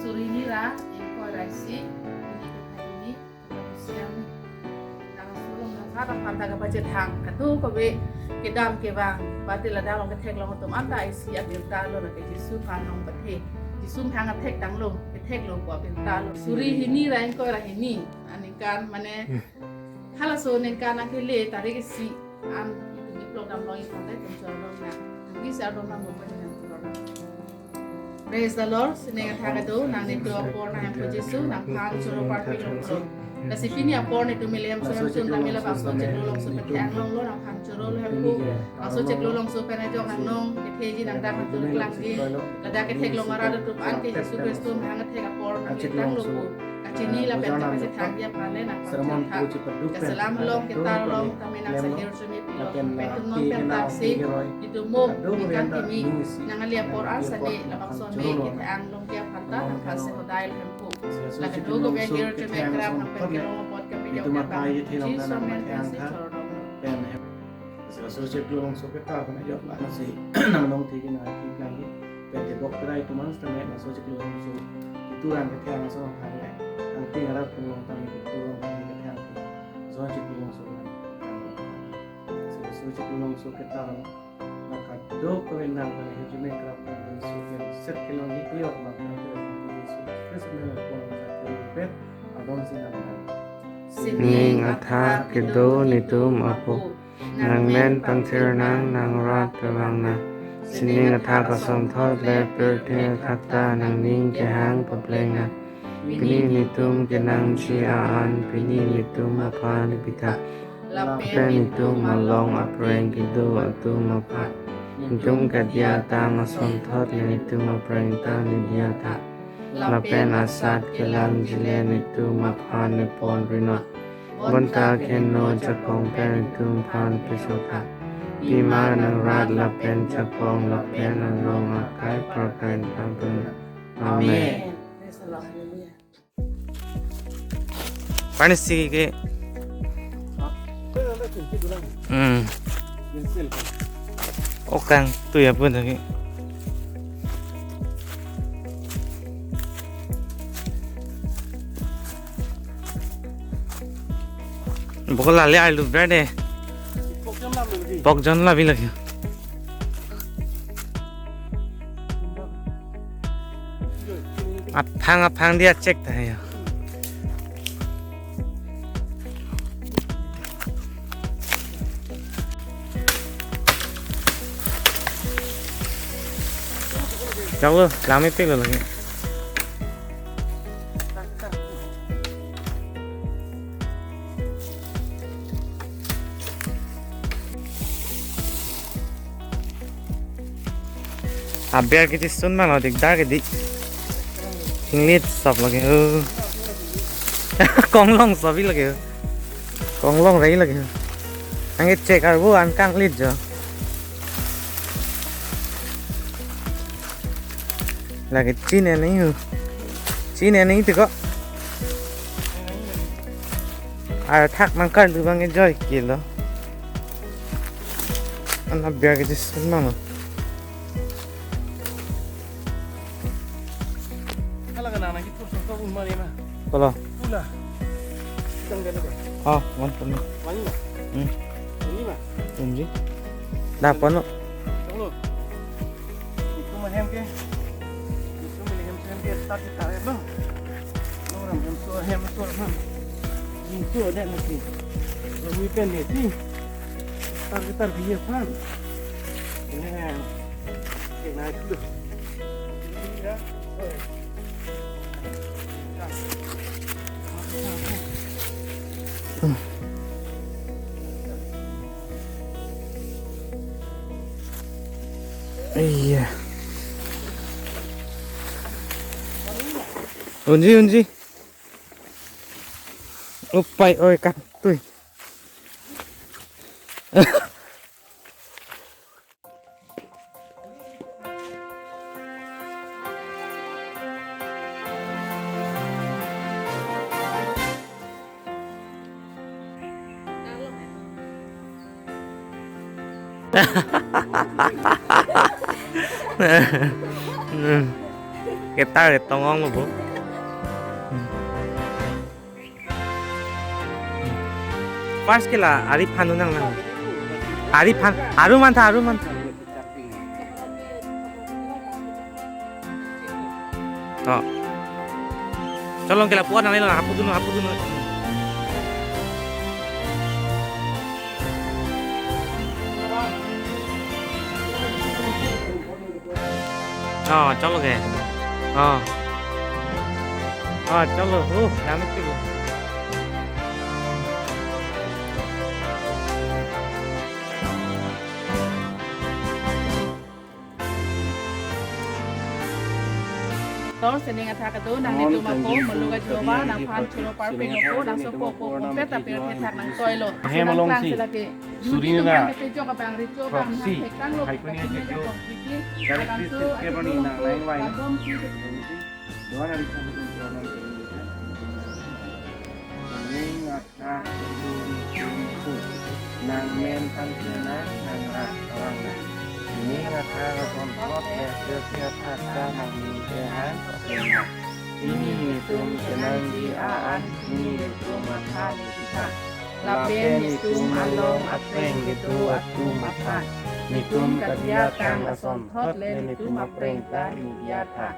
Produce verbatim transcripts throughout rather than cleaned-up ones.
Suri hini ra ingkoi ra isi, hini kethak hini, kethak isi arni. Nang sulong nang kara panta kapachethang kadokave kedam kevang, bati ladak along ketheklong atum anta isi abirta lo, lake Jisu aphan nangpathe. Jisu amahang athek tanglo, ketheklo pu abirta lo. Suri hini ra ingkoi ra hini aningkan, mane, halaso aningkan akele tarik isi an itum iplok damlong iphan ta itum chorong na. Nangli si ardom nang mumpai nang chorong. Praise the Lord. Sining athak kedo, nang netum apor nang Hemphu Jisu, nangphan choro parpik longlo. Lasi pini apor netum ili hem so hem sun tame labangso chiklo longso pathang longlo, nangphan chorolo Hemphu. Laso chiklo longso pen ajok nangnong ketheji nangdam atur klangji. Ladak ketheklong arat atum an ke Jisu Khristo amahang athek apor nang nitang lo pu kachini lapen kapachethang dia pale nang pachethang. Kaselam along ketar along tame nang sahir chumi pilo. Pen itum non pen tarsi itum mo ningkan kimi nang ali apor an sani labangso me kethe-ang longji aphan ta nangphan si hodai lo Hemphu. Lake do go be gir chumi krap nang pen kelong apot kapejok dia pang. Jisu amen pensi chorong. Laso chiklo longso ketar pen ajok la nasi nangnong thik nang thik lang ke. Pen tebok terai atum an sitame laso chiklo longso ketur an kethe-ang ason aphan le, angti arat pulong tame ketur an tame kethe-ang ke. Laso chiklo longso ketar. Laso chiklo longso ketar. Nang kadokave nang kali hejime krap nang so pen set kelong ni kuyok nang nang ke Jisu Khristo nang pon nang sa ke pet abon si nang nang. Sining athak kedo netum apo. Nang men pangthir nang, nang rat pevang nang. Sining athak asonthot le pirthe athak ta nangning kehang papleng nang. Pini netum kenangji a-an, pini netum aphan pithak. Lapen netum along apreng kedo atum aphan. Netum kadiya tang asonthot le netum apreng ta nediya tha. Lapen asat kelangji le netum aphan nepon rinot. Bonta keno jakong pen netum aphan pesotha. Pima nang rat lapen jakong lapen arong akai prakai tang pen. Amen. Amen. Praise the Lord. Hallelujah. Pani si ke. Hmm. Okang tu ya pun lagi. Bokol lale alu brade. Pokjon labi lagi. Aphang aphang dia cek ta ya. Jauh, lama itu lagi. Aber kiti sun ma lo dik dar kiti. Inglit sop lagi. Oh. Konglong sobi lagi. Konglong rai lagi. Angke cek arbo an kanglit jo. Lagi cine ni hu. Cine ni tiko. Athak nangkar lubang ke joi kilo. An aber kiti sun ma lo. Hala ka nana ki tur song song un mari ma. Kolo. Pula. Tang gana ba. Oh, wan pun. Wani ma. Hmm. Wani ma. Unji. Da pano. Tang lo. Itum ahem ke. Itum ahem hem ke start kita ya bang. Orang hem so hem so bang. Itu ada nanti. Lalu ikan dia ti. Start kita dia kan. Ini. Iya. Unji, unji. Upai oi katui. Ketar ke tong-onglo bo. First ke la Arifan nang nang. Arifan, aru mantha, aru mantha. To. Cholong ke lapu-an nangne lo, hapudun, hapudun. Oh, cholo ke. Oh. Oh, cholo. Oh, kami tu. Tor sining athak kedo nanglitum aphan, muluga Jehovah, nangphan choro parpik nangpo, nangsopo po, kompet apir kethak nangtoilo. Hem alongsi. Suri nang na. Pejok abang richo abang proxy. Nang thekang lo, hai kuni pejok ajo. Abang so, kebang ni nang lain lain. Abang si. Doan hari Sabtu, doan hari Sabtu. Nang athak kedo nangtum pu. Nang men tang kena nang rak arang na. Nang athak ason thot ya sesi athak ta nang ni kehan oke na. Pini nelitum kenangji a-an, pini nelitum matha nelitum ta. Lapen nelitum along apreng kedo atum aphan. Nelitum kadiya tang ason thot le nelitum apreng ta ni diya tha.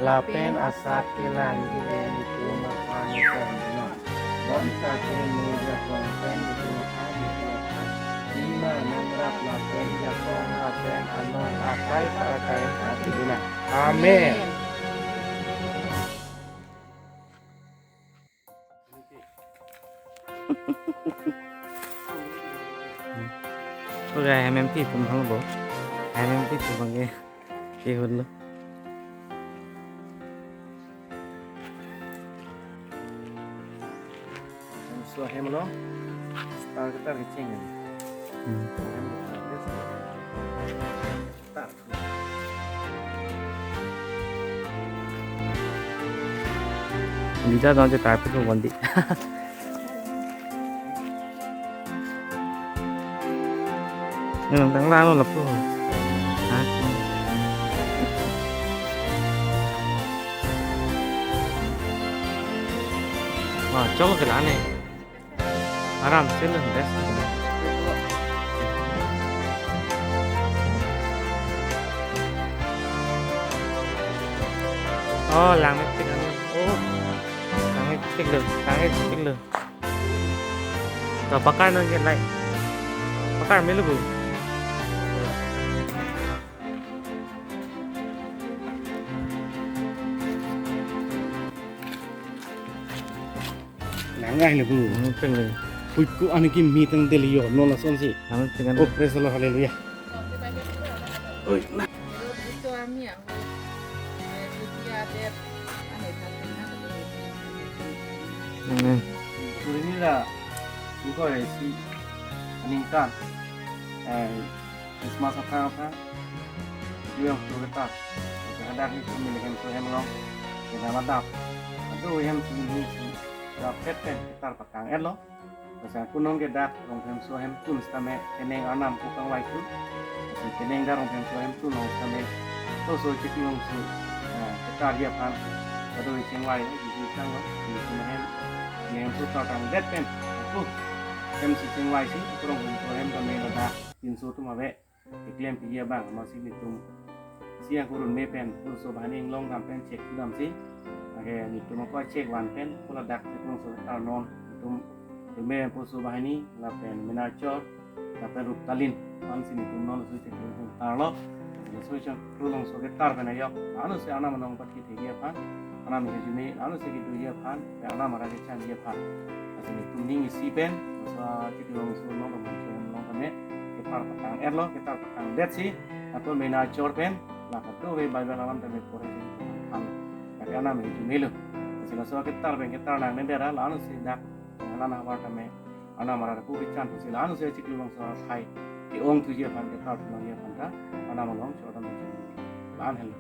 Lapen asat kelang kile nelitum aphan nelitum non. Bonta ke nu jakong pen nelitum aphan nelitum aphan. Ima nangrap lapen jakong lapen anon akai parakai hati guna. Amen. Oke, M M T pun bang bo. M M T pun bang ke. Ke hul lo. So hem lo. Star ketar kecheng. Hmm. Lita dong je tarpet ko bondi. Nang tang lang lo lapu. Ha? Wah, cholo ke la ne. Aram se lo, best. Oh, langmepik ano. Oh. Langmepik lo, langmepik lo. To pakar nang ke lai. Pakar melu bu. Nang ai le bu. Nang peng le. Hui ku ani ki meeting deli yo, non lason si. Nang peng le. Oh, praise the Lord, hallelujah. Oi, na. Itu ami ya. Itu dia, dia. Aneh, tapi nak. Amen. Suri ni la. Buka ya si. Aningkan. Eh, Christmas apa apa. Yu yang tu kita. Oke, hadak nelitum mini hemso hem along. Kita madap. Aduh, hem sini si. Dap tet tet ketar pakang-et lo. Basa kunong ke dak Rongphemso ahemtun sitame keneng arnam ko kangvai tu. Basi keneng dak Rongphemso ahemtun along sitame. Oso chiklo along si. Nah, ketarji aphan. Kadokave chingvai, jiji tanglo. Nelitum ahem. Nelitum so tangdet pen. Aku. Hem si chingvai si. Rongphemso ahem tame ladak. Pinso atum ave. Keklem piji abang, amatsi nelitum. Si angkurun me pen, pulso banghini inglong dam pen chek dam si. Lake nelitum ako chek van pen, pula dak si pulso ketar non, nelitum. Rume pen pulso banghini, lapen Menarchor, lapen Ruptalin. Ansi nelitum non si chek nelitum tarlo. Nelitum so chek pulso ketar pen ayok. Anu si arnam anong pat kithekji aphan, arnam kejuni, arnam si kedoji aphan, arnam arat kechangji aphan. Lasi nelitum ning isi pen, basa chiklo along si non along kame, ketar pakang-et lo, ketar pakangdet si, ato Menarchor pen, la kadokave Bible alam tame pore si aphan. Lake arnam kejuni lo. Lasi laso ketar pen, ketar nang neder la, anu si dak, alam havar tame, arnam arat pu kechan si la, anu si chiklo along si akhai, ke-ong thuji aphan, ketar nangji aphan ta, arnam along, chor tame kejuni. La-an helo.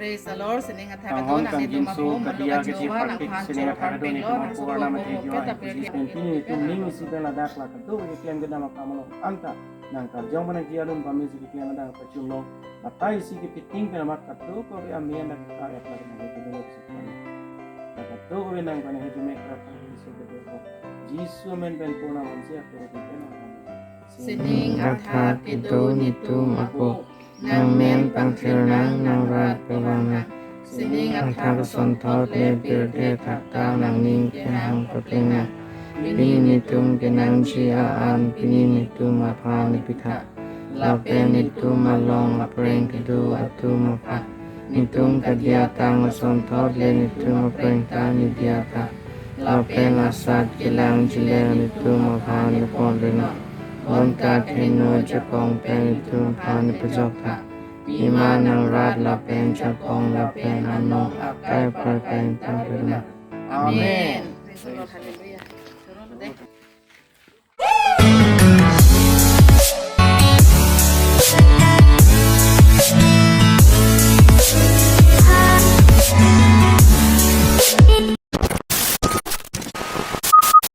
Praise the Lord. Sining athak kedo nanglitum aphan, muluga Jehovah, nangphan choro parpik lo, nangsopo po, kompet apir kethak. Pini nelitum ning isi pen ladak la kedo, keklem kedam akam along anta. nangkarjong pen nangji alun pame isi keklem adang pachunlo. Batai isi kepiting pen amat kadokave amen dak ka ya pala nang hejumelo si pame. Dak kadokave nang pen hejume kerap nang isi kedokave. Jisu amen pen pona mansi akuru pen nang. Sining athak kedo netum ako. Nangmen pangthirnang, nangrat pavangnang. Sining athak asonthot le pirthe thakta nangning kehang paplengnang. Pini netum kenangji a-an, pini netum aphan nepitha. Lapen netum along apreng kedo atum aphan netum kadiya tang asonthot le netum apreng ta nediya tha. Lapen asat kelang jilang netum aphan nepon rena. Bonta thengno jakong pen netum aphan nepajok tha. Pima nangrat lapen jakong lapen anong akai parkai tang rena. Amen. Praise the Lord. Hallelujah.